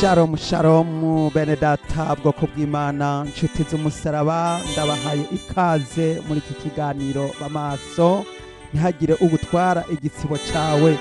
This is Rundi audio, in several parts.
Shalom shalom, bene data, bwoko bw'Imana, nshuti z'umusaraba, ndabahaye ikaze muri iki kiganiro b'amaso ntihagire ugutwara igitsibo cawe.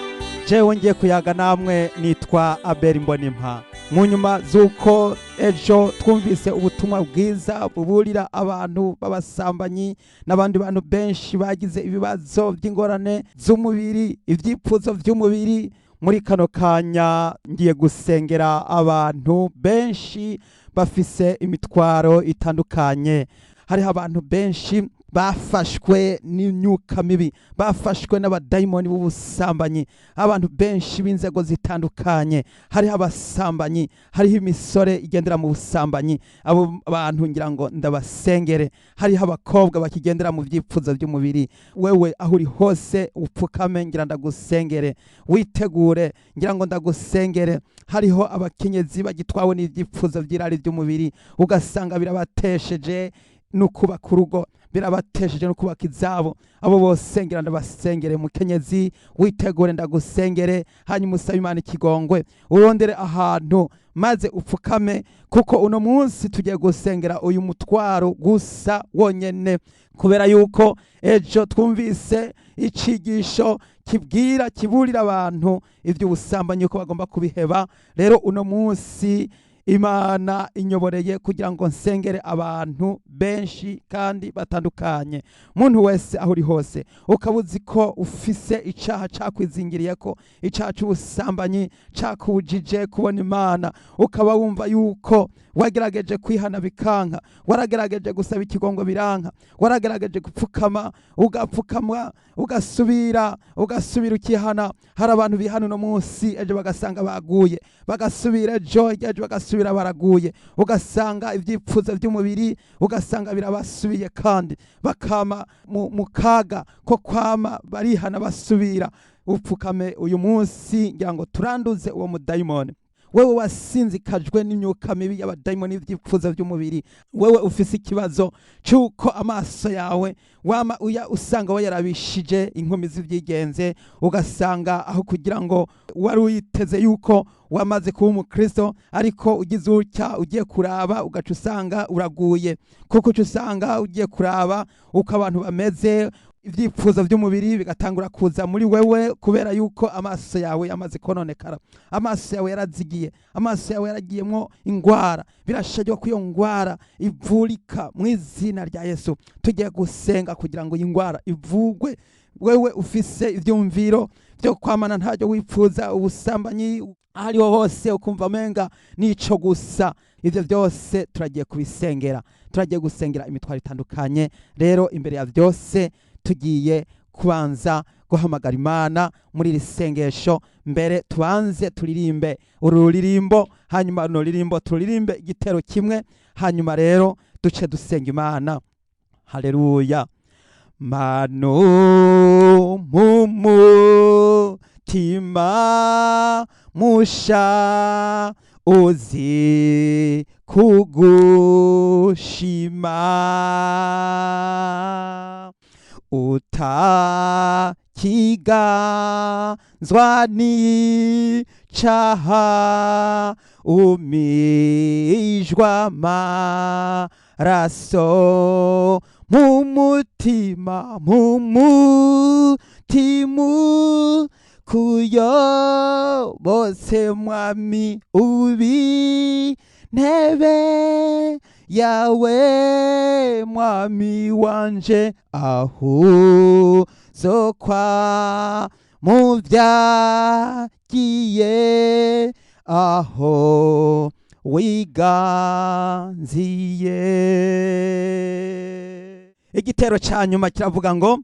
Jewe ngiye kuyaga namwe nitwa Abel Mbonimpa. Mu nyuma z'uko ejo twumvise ubutumwa bwiza buburira abantu b'abasambanyi n'abandi bantu benshi bagize ibibazo by'ingorane z'umubiri, ivyipfuzo vy'umubiri, muri kano kanya ngiye gusengera abantu benshi bafise imitwaro itandukanye. Hariho abantu benshi bafashwe n'imyuka mibi, bafashwe n'abadayimoni b'ubusambanyi, abantu benshi b'inzego zitandukanye. Hariho abasambanyi, hariho imisore igendera mu busambanyi. Abo bantu ngira ngo ndabasengere. Hariho abakobwa bakigendera mu vyipfuzo by'umubiri. Wewe aho uri hose upfukame, ngira ndagusengere. Witegure, ngira ngo ndagusengere. Hariho abakenyezi bagitwawe n'ivyipfuzo vy'irari ry'umubiri, ugasanga birabatesheje no kubaka urugo, birabatesheje no kubaka izabo. Abo bose ngira ndabasengere. Mukenyezi, witegure ndagusengere, hanyuma usabe Imana ikigongwe, urondere ahantu maze upfukame, kuko uno munsi tugiye gusengera uyu mutwaro gusa wonyene, kubera yuko ejo twumvise icigisho kibwira kiburira abantu ivy'ubusambanyi ko bagomba kubiheba. Rero uno munsi Imana inyoboreye kugira ngo nsengere abantu benshi kandi batandukanye. Muntu wese aho uri hose, ukaba uzi ko ufise icaha cakwizingiriyeko, icaha c'ubusambanyi cakubujije kubona Imana, ukaba wumva yuko wagerageje kwihana bikanka, waragerageje gusaba ikigongo biranka, waragerageje gupfukama ugapfukama, ugasubira ugasubira ukihana. Hari abantu bihana uno munsi, ejo bagasanga baguye, bagasubira ejo, ejo bagasubira baraguye, ugasanga ivyipfuzo vy'umubiri ugasanga birabasubiye, kandi bakama mu kaga ko kwama barihana basubira. Upfukame uyu munsi ngira ngo turanduze uwo mudayimoni. Wewe wasinzikajwe n'imyuka mibi y'abadayimoni y'ivyipfuzo vy'umubiri, wewe ufise ikibazo c'uko amaso yawe wama uya usanga wayarabishije inkumi z'ivyigenze, ugasanga aho kugira ngo wari uyiteze yuko wamaze kuba umukristo, ariko ugize utya ugiye kuraba ugaca usanga uraguye, kuko uca usanga ugiye kuraba uko abantu bameze, ivyipfuzo vy'umubiri bigatangura kuza muri wewe, kubera yuko amaso yawe yamaze kononekara, amaso yawe yarazigiye, amaso yawe yaragiyemwo ingwara. Birashajwa ko iyo ngwara ivurika mu izina rya Yesu. Tugiye gusenga kugira ngo iyi ngwara ivugwe. Wewe ufise ivyumviro vyo kwamana ntaryo wipfuza ubusambanyi, aho ariho hose ukumva amenga nico gusa, ivyo vyose turagiye kubisengera. Turagiye gusengera imitwaro itandukanye. Rero imbere ya vyose tugiye kubanza guhamagara Imana muri iri sengesho. Mbere tubanze turirimbe uru ruririmbo, hanyuma runo ruririmbo turirimbe igitero kimwe, hanyuma rero duce dusenga Imana. Haleluya. Mano mumutima musha uzi kugushima, utakiganzwa n'icaha, umijwa amaraso mu mutima, mu mutima kuyobotse mwami, ubi ntebe yawe mwami wanje, aho zokwa mu vyagiye, aho wiganziye. Igitero ca nyuma kiravuga ngo: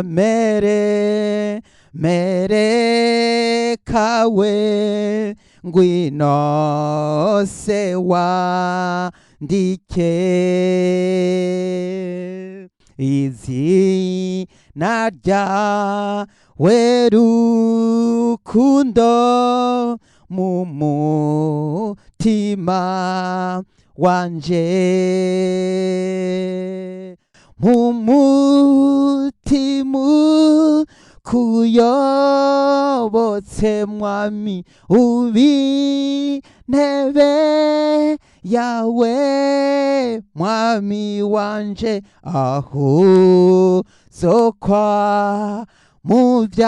mpakamere mere kawe, ngwino se wandike izina ryawe rukundo mu mutima wanje, mu mutima. Ndakuyobotse mwami, ubi ntebe yawe mwami wanje, aho zokwa muvyagiye,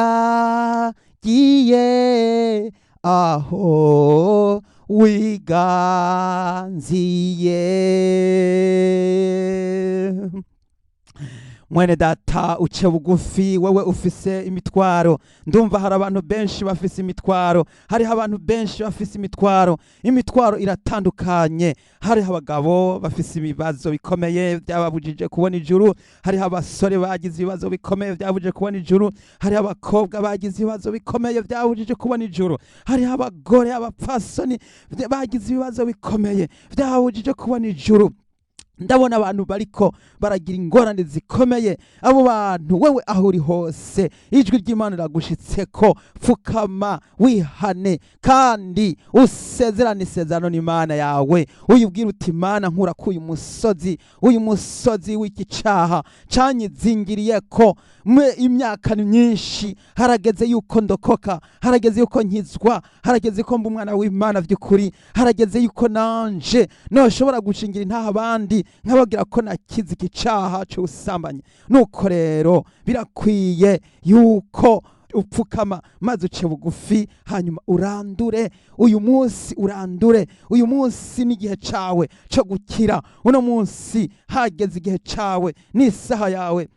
aho wiganziye. Mwene data, uce bugufi, wewe ufise imitwaro. Ndumva hari abantu benshi bafise imitwaro, hariho abantu benshi bafise imitwaro. Imitwaro iratandukanye. Hariho abagabo bafise ibibazo bikomeye byababujije kubona ijuru, hariho abasore bagize ibibazo bikomeye byababujije kubona ijuru, hariho abakobwa bagize ibibazo bikomeye byababujije kubona ijuru, hariho abagore, abapfasoni bagize ibibazo bikomeye byababujije kubona ijuru. Ndabona abantu bariko baragira ingorane zikomeye. Abo bantu, wewe aho uri hose, ijwi ry'Imana riragushitseko. Pfukama, wihane kandi usezerane isezerano n'Imana yawe. Uyibwira uti: "Imana, nkura ko uyu musozi, uyu musozi w'iki caha canyizingiriye ko mwe imyaka ni myinshi, harageze yuko ndokoka, harageze yuko nkizwa, harageze ko mba umwana w'Imana by'ukuri, harageze yuko nanje noshobora gushingira intaha abandi nkababwira ko nakize iki caha c'ubusambanyi." Nuko rero birakwiye yuko upfukama maze uce bugufi, hanyuma urandure uyu munsi, urandure uyu munsi. N'igihe cawe co gukira. Uno munsi hageze igihe cawe, n'isaha yawe.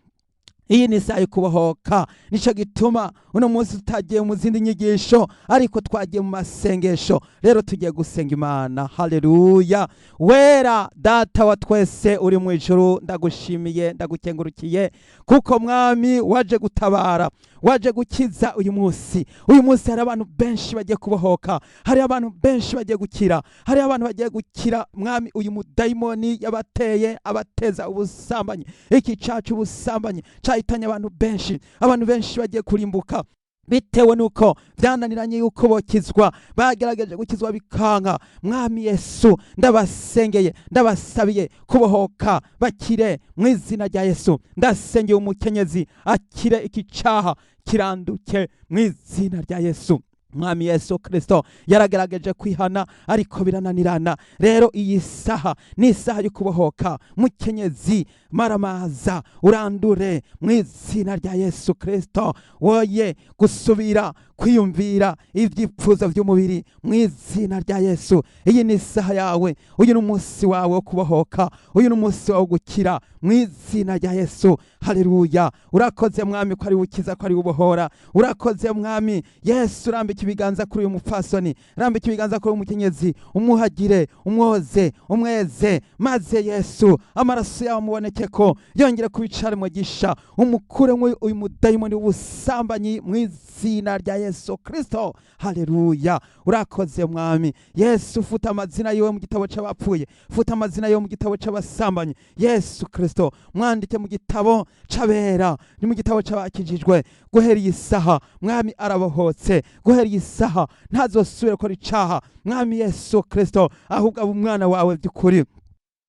Iyi ni isaha yo kubohoka. Nico gituma uno munsi tutagiye mu zindi nyigisho, ariko twagiye mu masengesho. Rero tugiye gusenga Imana. Haleluya! Wera Data wa twese uri mu ijuru, ndagushimiye, ndagukengurukiye, kuko mwami waje gutabara, waje gukiza uyu munsi. Uyu munsi hari abantu benshi bagiye kubohoka, hari abantu benshi bagiye gukira, hari abantu bagiye gukira mwami uyu mudayimoni yabateye, abateza ubusambanyi. Iki caha c'ubusambanyi cahitanye abantu benshi. Abantu benshi bagiye kurimbuka bitewe nuko byananiranye yuko bokizwa, bagerageje gukizwa bikanka. Mwami Yesu, ndabasengeye, ndabasabiye kubohoka, bakire mu izina rya Yesu. Ndasengeye umukenyezi akire, iki caha kiranduke mu izina rya Yesu. Mwami Yesu Kristo, yaragerageje kwihana ariko birananirana. Rero iyi saha ni isaha yo kubohoka. Mukenyezi, maramaza, urandure mu izina rya Yesu Kristo. Woye gusubira kwiyumvira ivyipfuzo vy'umubiri mu izina rya Yesu. Iyi ni isaha yawe, uyu ni umunsi wawe wo kubohoka, uyu ni umunsi wawe wo gukira mu izina rya Yesu. Haleluya! Urakoze mwami ko ari ukiza, ko ari ubohora. Urakoze mwami Yesu. Rambika ibiganza kuri uyu mupfasoni, rambika ibiganza kuri uyu mukenyezi, umuhagire, umwoze, umweze, maze Yesu amaraso yawe amuboneke ko yongere kubicara mugisha, umukuremo uyu mudayimoni w'ubusambanyi mu izina rya Yesu Kristo. Haleluya! Urakoze mwami Yesu. Futa amazina yiwe mu gitabo c'abapfuye, futa amazina yiwe mu gitabo c'abasambanyi. Yesu Kristo, mwandike mu gitabo c'abera, ni mu gitabo c'abakijijwe. Guhera iyi saha mwami arabohotse, guhera iyi saha ntazosubire gukora icaha mwami Yesu Kristo, ahubwo aba umwana wawe by'ukuri.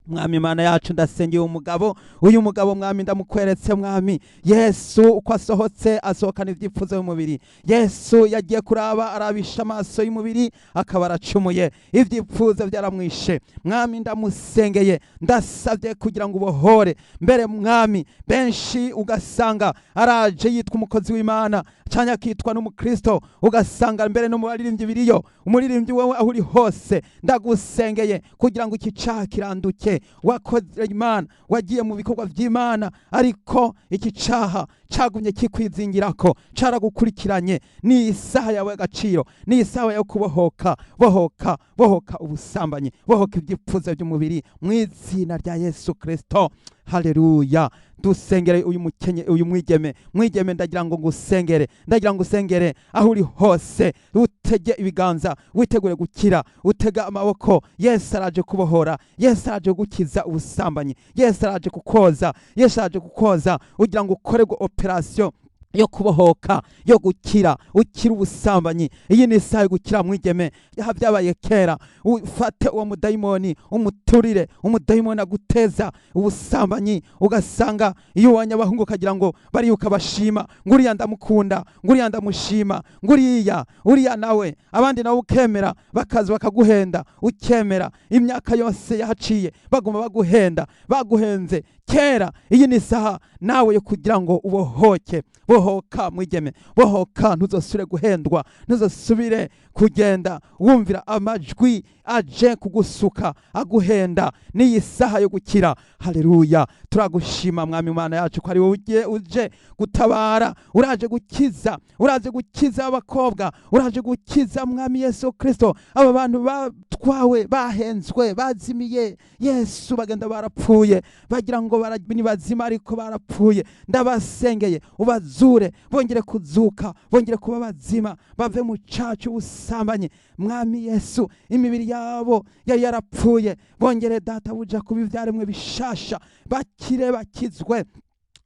Mwami Imana yacu, ndasengeye umugabo, uyu mugabo mwami ndamukweretse. Mwami Yesu, uko asohotse asohokana ibyifuzo by'umubiri. Yesu yagiye kuraba, arabisha amaso y'umubiri, akaba aracumuye, ibyifuzo byaramwishe. Mwami, ndamusengeye, ndasabye kugira ngo ubohore. Mbere mwami, benshi ugasanga araje yitwa umukozi w'Imana cyangwa akitwa n'umukristo, ugasanga mbere no mu baririmbyi biriyo. Umuririmbyi, wowe aho uri hose, ndagusengeye kugira ngo iki caha kiranduke. Wakoze Imana, wagiye mu bikorwa by'Imana, ariko iki caha cagumye kikwizingirako, caragukurikiranye. Ni isaha yawe y'agaciro, ni isaha yo kubohoka. Bohoka, bohoka ubusambanyi, bohoka ibyifuzo by'umubiri mu izina rya Yesu Kristo. Haleluya! Dusengere uyu mukenye, uyu mwigeme. Mwigeme, ndagira ngo ngusengere, ndagira ngo usengere aho uri hose, utege ibiganza, witegure gukira, utega amaboko. Yesu araje kubohora, Yesu araje gukiza ubusambanyi, Yesu araje kukoza, Yesu araje kukoza ugira ngo ukorerwe operasiyo. Yo kubohoka, yo gukira, ukira ubusambanyi. Iyi ni isaha yo gukira, mwigeme. Yaha byabaye kera. Ufate uwo mudayimoni umuturire, umudayimoni aguteza ubusambanyi. Ugasanga iyo ubonye abahungu ukagira ngo bariya ukabashima, ngo uriya ndamukunda, ngo uriya ndamushima, ngo uriya, uriya nawe, abandi nawe ukemera, bakaza bakaguhenda, ukemera. Imyaka yose yahaciye baguma baguhenda, baguhenze kera. Iyi ni isaha nawe yo kugira ngo ubohoke. Bohoka, mwigeme, bohoka. Ntuzosubire guhendwa, ntuzosubire kugenda wumvira amajwi aje kugusuka aguhenda. N'iyi saha yo gukira. Haleluya! Turagushima, Mwami Imana yacu, ko ari wowe ugiye uje gutabara, uraje gukiza, uraje gukiza abakobwa, uraje gukiza, Mwami Yesu Kristo, aba bantu batwawe, bahenzwe, bazimiye. Yesu, bagenda barapfuye, bagira ngo ni bazima ariko barapfuye. Ndabasengeye, ubazure, bongere kuzuka, bongere kuba bazima, bave mu caha c'ubusambanyi. Mwami Yesu, imibiri yabo yari yarapfuye, bongere, Data buja, kuba ivyaremwe bishasha, bakire, bakizwe.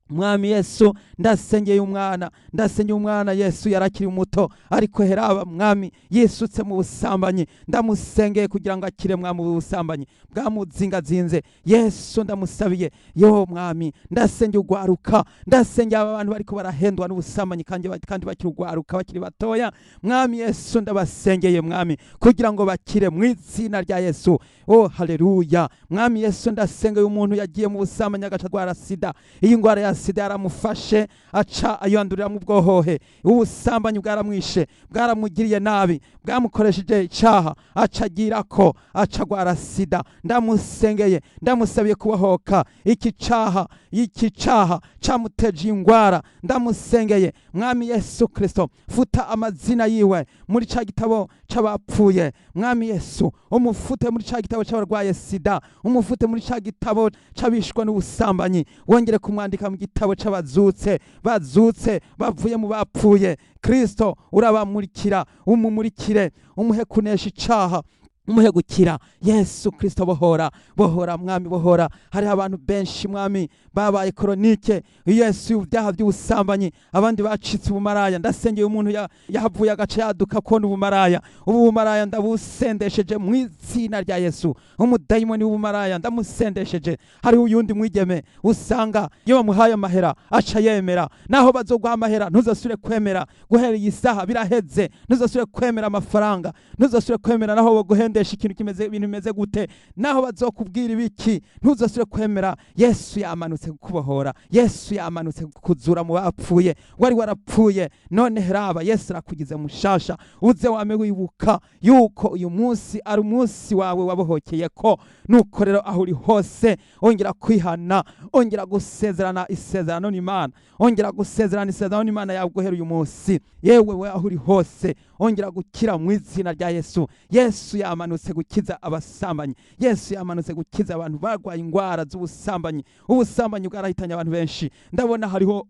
Mwami Yesu, ndasengeye umwana, ndasengeye umwana. Yesu, yarakiri muto, ariko heraba, Mwami, yisutse mu busambanyi. Ndamusengeye kugira ngo akire, Mwami, ubu busambanyi bwamuzingazinze. Yesu, ndamusabiye. Yo Mwami, ndasengeye ugwaruka, ndasengeye aba bantu bariko barahendwa n'ubusambanyi kandi bakiri ugwaruka, bakiri batoya. Mwami Yesu, ndabasengeye, Mwami, kugira ngo bakire mu izina rya Yesu. Oh, haleluya! Mwami Yesu, ndasengeye umuntu yagiye mu busambanyi agaca agwara sida. Iyi ngwara ya sida yaramufashe, aca ayandurira mu bwohohe. Ubusambanyi bwaramwishe, bwaramugiriye nabi, bwamukoresheje icaha, aca agira ko aca agwara sida. Ndamusengeye, ndamusabiye kubohoka iki caha, iki caha camuteje ingwara. Ndamusengeye, Mwami Yesu Kristo, futa amazina yiwe muri ca gitabo c'abapfuye. Mwami Yesu, umufute muri ca gitabo c'abarwaye sida, umufute muri ca gitabo c'abishwa n'ubusambanyi, wongere kumwandika mu gitabo c'abazutse, bazutse bavuye mu bapfuye. Kristo, urabamurikira, umumurikire, umuhe kunesha icaha, umuhe gukira. Yesu Kristo, bohora, bohora, Mwami, bohora. Hariho abantu benshi, Mwami, babaye chronique, Yesu, ibyaha by'ubusambanyi, abandi bacitse ubumaraya. Ndasengeye umuntu yahavuye agace yaduka kubona ubumaraya. Ubu bumaraya ndabusendesheje mu izina rya Yesu. Umudayimoni w'ubumaraya ndamusendesheje. Hariho uyundi mwigeme usanga iyo bamuhaye amahera aca yemera. Naho bazoguha amahera, ntuzasubire kwemera. Guhera iyi saha biraheze. Ntuzasubire kwemera amafaranga, ntuzasubire kwemera naho baguhendesha ikintu kimeze, ibintu bimeze gute, naho bazokubwira ibiki, ntuzasubire kwemera. Yesu yamanutse kukubohora, Yesu yamanutse kukuzura mu bapfuye. Wari warapfuye, none raba, Yesu arakugize mushasha. Uze wame wibuka yuko uyu munsi ari umunsi wawe wabohokeye ko. Nuko rero, aho uri hose, ongera kwihana, ongera gusezerana isezerano n'Imana, ongera gusezerana isezerano n'Imana yawe guhera uyu munsi. Yewe we, aho uri hose, ongera gukira mu izina rya Yesu. Yesu yamanutse gukiza abasambanyi, Yesu yamanutse gukiza abantu barwaye ingwara z'ubusambanyi. Ubusambanyi bwarahitanye abantu benshi. Ndabona hariho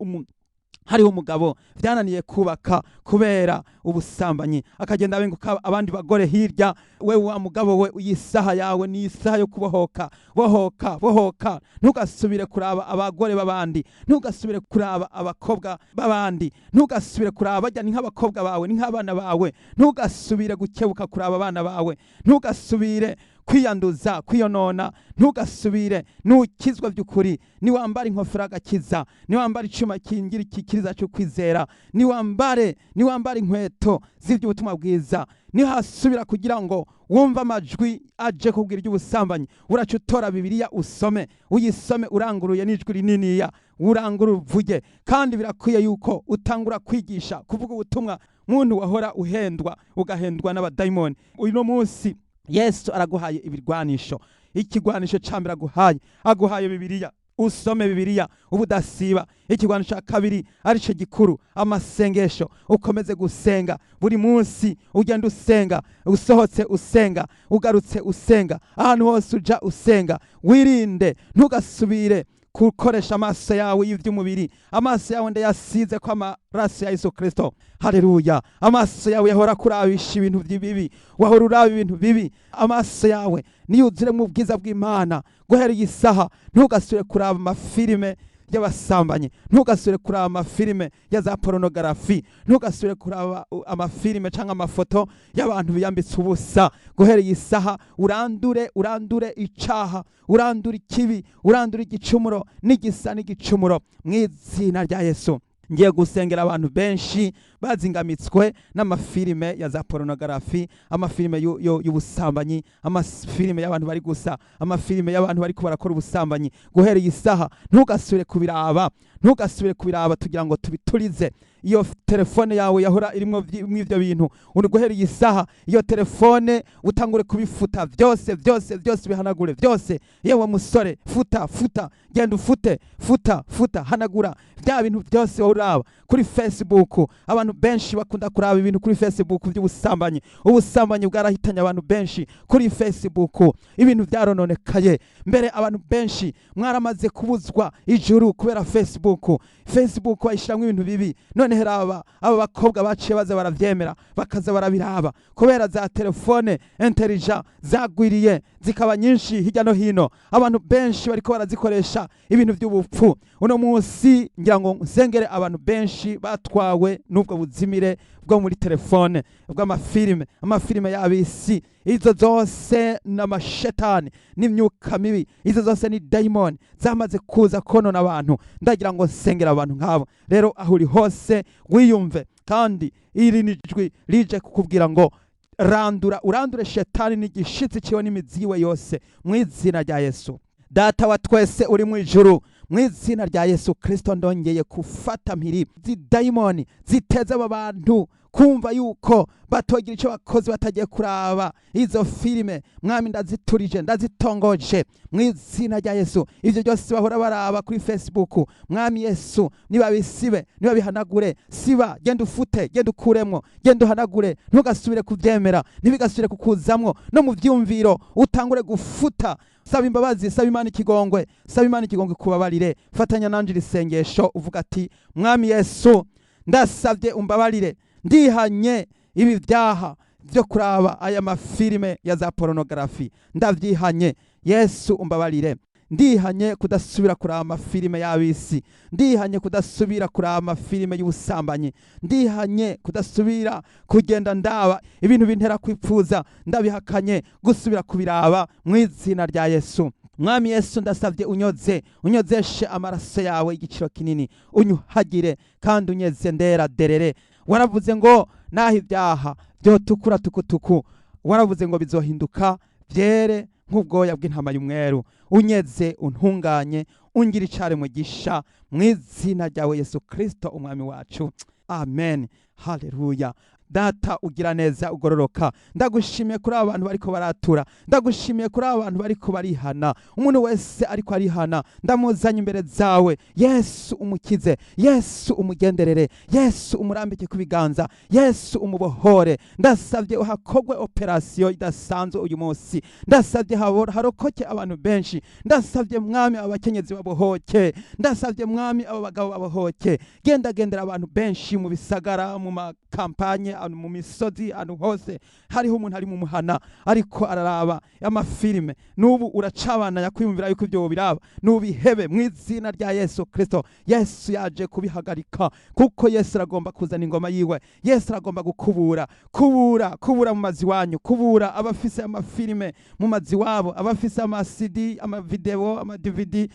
umugabo byananiye kubaka kubera ubusambanyi, akagenda abenguka abandi bagore hirya. We wa mugabo we, iyi saha yawe ni isaha yo kubohoka. Bohoka, bohoka. Ntugasubire kuraba abagore b'abandi, ntugasubire kuraba abakobwa b'abandi, ntugasubire kuraba bajya. Ni nk'abakobwa bawe, ni nk'abana bawe. Ntugasubire gukebuka kuraba abana bawe, ntugasubire kwiyanduza, kwiyonona, ntugasubire. Nukizwa by'ukuri, niwambara inkofero agakiza, niwambara icuma kingira ikikiriza cyo kwizera, niwambara inkweto z'iby'ubutumwa bwiza, nihasubira kugira ngo wumve amajwi aje kubwira iby'ubusambanyi, uraca utora Bibiliya usome, uyisome uranguruye n'ijwi rininiya, urangure uvuge. Kandi birakwiye yuko utangura kwigisha, kuvuga ubutumwa. Muntu wahora uhendwa, ugahendwa n'abadayimoni, uyu munsi Yesu araguhaye ibirwanisho. Ikigwanisho ca mbere aguhaye, aguhaye Bibiliya. Usome Bibiliya ubudasiba. Ikigwanisho cya kabiri, arico gikuru, amasengesho. Ukomeze gusenga buri munsi, ugenda usenga, usohotse usenga, ugarutse usenga, ahantu hose uja usenga. Wirinde, ntugasubire gukoresha amaso yawe y'iby'umubiri. Amaso yawe ndayasize ko amaraso ya Yesu Kristo. Haleluya! Amaso yawe yahora kurabisha ibintu bibi, wahora uraba ibintu bibi, amaso yawe niyuzure mu bwiza bw'Imana. Guhera iyi saha ntugasubire kuraba amafilime. y'abasambanyi, ntugasubire kuraba amafilime ya za pornography, ntugasubire kuraba amafilime cyangwa amafoto y'abantu biyambitse ubusa. Guhera iyi saha urandure, urandure icaha, urandure ikibi, urandure igicumuro n'igisa n'igicumuro mu izina rya Yesu. Ngiye gusengera abantu benshi bazingamitswe n'amafilime ya za pornography, amafilime y'ubusambanyi, amafilime y'abantu bari gusa, amafilime y'abantu bariko barakora ubusambanyi. Guhera iyi saha ntugasubire kubiraba, ntugasubire kubiraba, tugira ngo tubiturize. Iyo telefone yawe yahora irimwo ivyo bintu, uri guhera iyi saha iyo telefone utangure kubifuta byose, byose, byose, bihanagure byose. Yewe musore, futa, futa, genda ufute, futa, futa, hanagura bya bintu byose wowe uraba kuri Facebook. Abantu benshi bakunda kuraba ibintu kuri Facebook by'ubusambanyi. Ubusambanyi bwarahitanye abantu benshi kuri Facebook, ibintu byarononekaye. Mbere abantu benshi mwaramaze kubuzwa ijuru kubera Facebook. Facebook bayishiramwo ibintu bibi. None raba aba bakobwa baciye baza baravyemera, bakaza barabiraba kubera za telefone intelligent zagwiriye, zikaba nyinshi hirya no hino. Abantu benshi bariko barazikoresha ibintu by'ubupfu. Uno munsi ngira ngo nsengere abantu benshi batwawe n'ubwo buzimire bwo muri telefone, bw'amafilime, amafilime y'abisi. Izo zose n'amashetani n'imyuka mibi, izo zose ni dayimoni zamaze kuza konona abantu. Ndagira ngo nsengere abantu nk'abo. Rero aho uri hose wiyumve, kandi iri ni ijwi rije kukubwira ngo randura, urandure shetani n'igishitsi ciwe n'imizi yiwe yose mu izina rya Yesu. Data wa twese uri mu ijuru, mu izina rya Yesu Kristo, ndongeye gufata mpiri zidayimoni ziteza aba bantu kumva yuko batogira icyo bakoze batagiye kuraba izo filime. Mwami, ndaziturije, ndazitongoje mu izina rya Yesu. Ivyo byose bahora baraba kuri Facebook, Mwami Yesu, nibabisibe, nibabihanagure. Siba, genda ufute, genda ukuremwo, genda uhanagure. Ntugasubire kuvyemera, ntibigasubire kukuzamwo no mu vyumviro. Utangure gufuta. Saba imbabazi, saba Imana ikigongwe, saba Imana ikigongwe kubabarire. Fatanya nanje iri sengesho, uvuga ati: "Mwami Yesu, ndasabye umbabarire, ndihanye ibi byaha byo kuraba aya mafilime ya za pornography, ndavyihanye. Yesu umbabarire, ndihanye kudasubira kuraba amafilime y'abisi, ndihanye kudasubira kuraba amafilime y'ubusambanyi, ndihanye kudasubira kugenda ndaba ibintu bintera kwipfuza, ndabihakanye gusubira kubiraba mu izina rya Yesu. Mwami Yesu, ndasabye unyoze, unyozeshe amaraso yawe y'igiciro kinini, unyuhagire kandi unyeze ndera derere. Waravuze ngo naho ibyaha byotukura tukutuku, waravuze ngo bizohinduka byere nk'ubwoya bw'intama y'umweru. Unyeze, untunganye, ungira icare gisha mu izina ryawe Yesu Kristo umwami wacu, amen. Haleluya. Data ugira neza, ugororoka, ndagushimiye kuri aba bantu bariko baratura, ndagushimiye kuri aba bantu bariko barihana. Umuntu wese ariko arihana ndamuzanye imbere zawe. Yesu umukize, Yesu umugenderere, Yesu umurambike ku biganza, Yesu umubohore. Ndasabye uhakogwe operasiyo idasanzwe uyu munsi. Ndasabye harokoke abantu benshi. Ndasabye Mwami abakenyezi babohoke, ndasabye Mwami aba bagabo babohoke. Genda gendera abantu benshi mu bisagara, mu makampanye, ahantu mu misozi, ahantu hose hariho umuntu ari mu muhana ariko araraba amafilime n'ubu uracabana kwiyumvira yuko ibyo biraba, nubihebe mu izina rya Yesu Kristo. Yesu yaje kubihagarika, kuko Yesu aragomba kuzana ingoma yiwe. Yesu aragomba gukubura, kubura, kubura mu mazi wanyu, kubura abafise amafilime mu mazi wabo, abafise ama CD, amavideo, ama DVD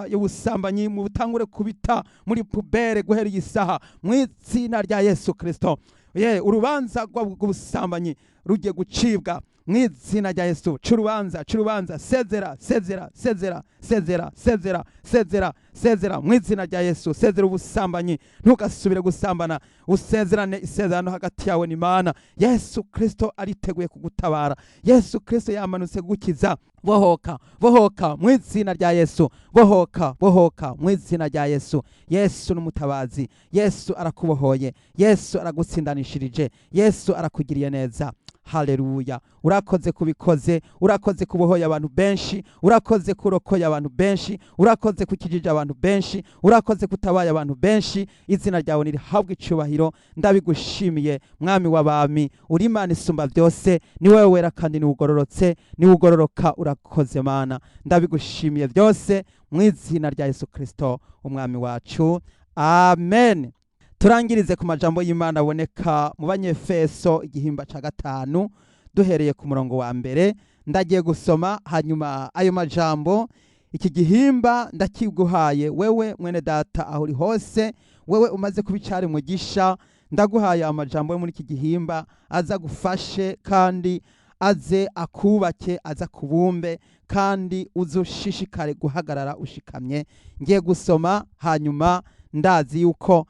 y'ubusambanyi, mu butangure kubita muri poubelle guhera iyi saha mu izina rya Yesu Kristo. Ye urubanza rw'ubusambanyi rugiye gucibwa mu izina rya Yesu. Ca urubanza, ca urubanza, sezera, sezera, sezera, sezera, sezera, sezera, sezera mu izina rya Yesu. Sezera ubusambanyi, ntugasubire gusambana, usezerane isezerano hagati yawe n'Imana. Yesu Kristo ariteguye kugutabara. Yesu Kristo yamanutse gukiza. Bohoka, bohoka mu izina rya Yesu. Bohoka, bohoka mu izina rya Yesu. Yesu n'umutabazi. Yesu arakubohoye, Yesu aragutsindanishirije, Yesu arakugiriye neza. Haleluya! Urakoze kubikoze, urakoze kubohoye abantu benshi, urakoze kurokoye abantu benshi, urakoze kukijije abantu benshi, urakoze kutabaye abantu benshi. Izina ryawe nirihabwe icubahiro. Ndabigushimiye, Mwami w'abami. Uri Imana isumba byose, ni wowe wera kandi niwe ugororotse, niwe ugororoka. Urakoze Mana, ndabigushimiye byose mu izina rya Yesu Kristo Umwami wacu, amen. Turangirize ku majambo y'Imana aboneka mu Banyefeso igihimba ca 5, duhereye ku murongo wa 1. Ndagiye gusoma, hanyuma ayo majambo, iki gihimba ndakiguhaye wewe mwene data aho uri hose, wewe umaze kuba icari mugisha. Ndaguhaye amajambo yo muri iki gihimba aza gufashe kandi aze akubake, aza kubumbe, kandi uzushishikare guhagarara ushikamye. Ngiye gusoma, hanyuma ndazi yuko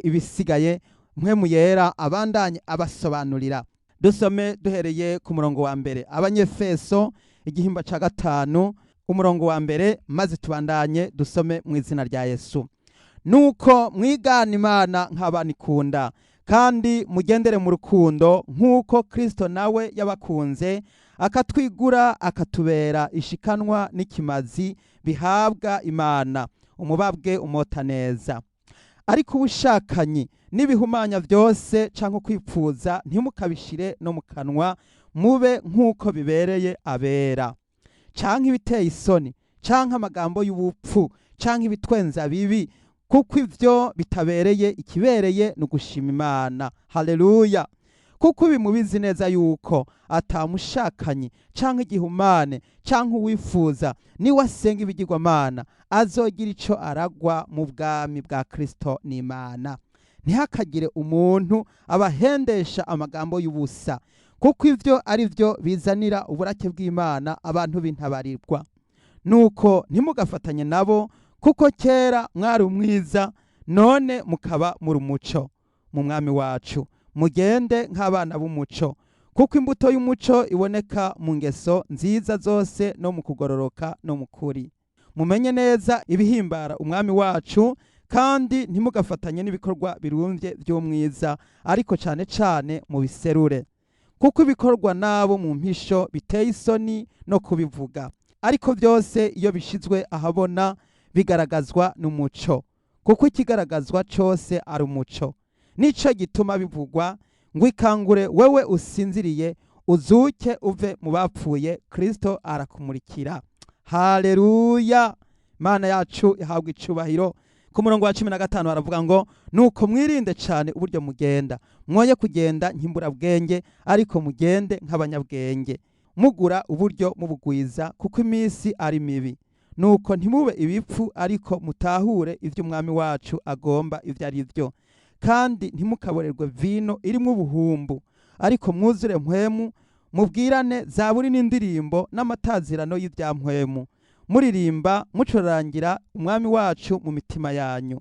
ibisigaye Mpwemu Yera abandanye abasobanurira. Dusome duhereye ku murongo wa 1, Abanyefeso igihimba ca 5, umurongo wa 1, maze tubandanye dusome mu izina rya Yesu. Nuko mwigana Imana nk'abana ikunda, kandi mugendere mu rukundo nk'uko Kristo nawe yabakunze, akatwigura, akatubera ishikanwa n'ikimazi bihabwa Imana, umubabwe umota neza. Ariko ubushakanyi n'ibihumanya byose cyangwa kwipfuza ntimukabishire no mu kanwa, mube nk'uko bibereye abera. Canke ibiteye isoni, canke amagambo y'ubupfu, canke ibitwenza bibi, kuko ivyo bitabereye. Ikibereye ni ugushima Imana. Haleluya! Kuko ibi mubizi neza yuko atamushakanyi canke igihumane canke uwifuza, niwe asenga ibigirwamana, azogira ico aragwa mu bwami bwa Kristo n'Imana. Ntihakagire umuntu abahendesha amagambo y'ubusa, kuko ivyo ari byo bizanira uburake bw'Imana abantu b'intabarirwa. Nuko ntimugafatanye nabo, kuko kera mwari umwiza, none mukaba muri umuco mu Mwami wacu. Mugende nk'abana b'umuco, kuko imbuto y'umuco iboneka mu ngeso nziza zose no mu kugororoka no mu kuri. Mumenye neza ibihimbara Umwami wacu, kandi ntimugafatanye n'ibikorwa birumvye by'umwiza, ariko cane cane mu biserure. Kuko ibikorwa nabo mu mpisho biteye isoni no kubivuga, ariko byose iyo bishizwe ahabona bigaragazwa n'umuco, kuko ikigaragazwa cose ari umuco. Nico gituma bivugwa ngo: "Ikangure wewe usinziriye, uzuke uve mu bapfuye, Kristo arakumurikira." Haleluya! Mana yacu ihabwa icubahiro. Ku murongo wa 15 haravuga ngo: "Nuko mwirinde cyane uburyo mugenda, mwoye kugenda nk'imburabwenge, ariko mugende nk'abanyabwenge, mugura uburyo mubugwiza, kuko iminsi ari mibi. Nuko ntimube ibipfu, ariko mutahure ibyo Umwami wacu agomba ibyo ari byo. Kandi ntimukaborerwe vino irimo ubuhumbu, ariko mwuzure Mpwemu, mubwirane zaburi n'indirimbo n'amatazirano y'ibya mpwemu, muririmba mucurangira Umwami wacu mu mitima yanyu.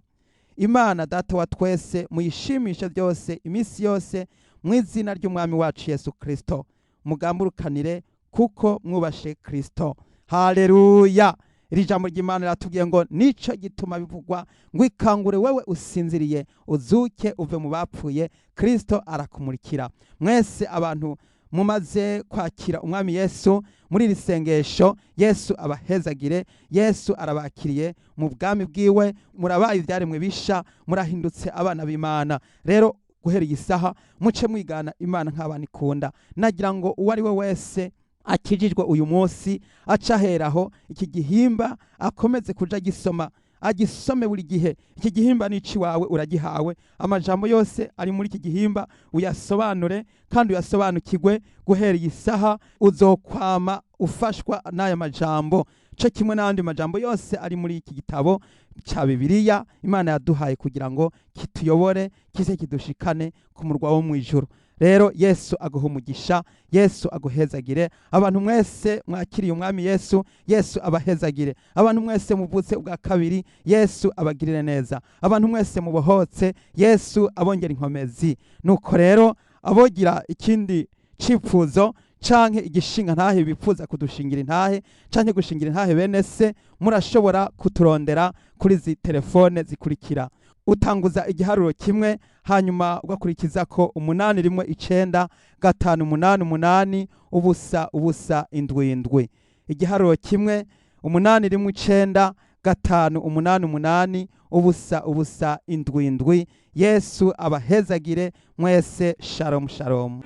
Imana Data wa twese muyishimishe byose iminsi yose mu izina ry'Umwami wacu Yesu Kristo, mugamburukanire kuko mwubashe Kristo." Haleluya! Iri jambo ry'Imana riratubwiye ngo: "Nico gituma bivugwa ngo: Ikangure wewe usinziriye, uzuke uve mu bapfuye, Kristo arakumurikira." Mwese abantu mumaze kwakira Umwami Yesu muri iri sengesho, Yesu abahezagire. Yesu arabakiriye mu bwami bwiwe. Murabaye ibyaremwe bisha, murahindutse abana b'Imana. Rero guhera iyi saha muce mwigana Imana nk'abana ikunda. Nagira ngo uwo ari we wese akijijwe uyu munsi aca aheraho iki gihimba akomeze kuja agisoma, agisome buri gihe. Iki gihimba ni iwawe, uragihawe. Amajambo yose ari muri iki gihimba uyasobanure kandi uyasobanukirwe. Guhera iyi saha uzokwama ufashwa n'aya majambo, co kimwe n'ayandi majambo yose ari muri iki gitabo ca Bibiliya Imana yaduhaye kugira ngo kituyobore, kize kidushikane ku murwa wo mw'ijuru. Rero Yesu aguha umugisha, Yesu aguhezagire. Abantu mwese mwakiriye Umwami Yesu, Yesu abahezagire. Abantu mwese muvutse ubwa kabiri, Yesu abagirire neza. Abantu mwese mubohotse, Yesu abongera inkomezi. Nuko rero abogira ikindi cipfuzo canke igishinga ntahe, bifuza kudushingira intahe canke gushingira intahe bene se, murashobora kuturondera kuri izi telefone zikurikira. Utanguza igiharuro 1, hanyuma ugakurikiza ko 8 1 9 5 8 8 0 0 7 7. Igiharuro 1 8 1 9 5 8 8 0 0 7 7. Yesu abahezagire mwese. Shalom shalom.